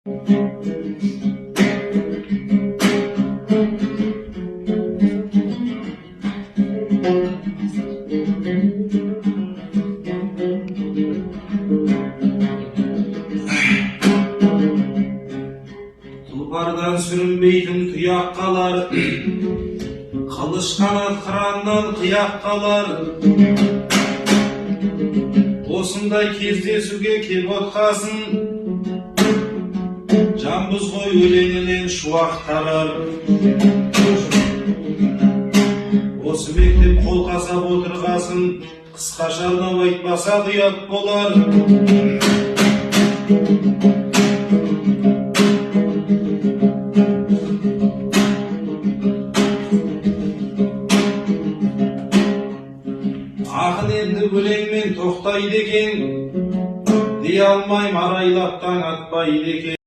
Тұлпардан сүрінбейтін тұяқ қалар, қылыш қанат қыраннан қияқ қалар. Осындай кездесуге кеп отқасын, жанбыз ғой, өлеңінен шуақ тарар. Осы мектеп қолқа сап отырғасын, қысқаша арнап айтпасақ, ұят болар. Ақын енді өлеңмен тоқтайды екен дей алмаймын, арайлап таң атпайды екен.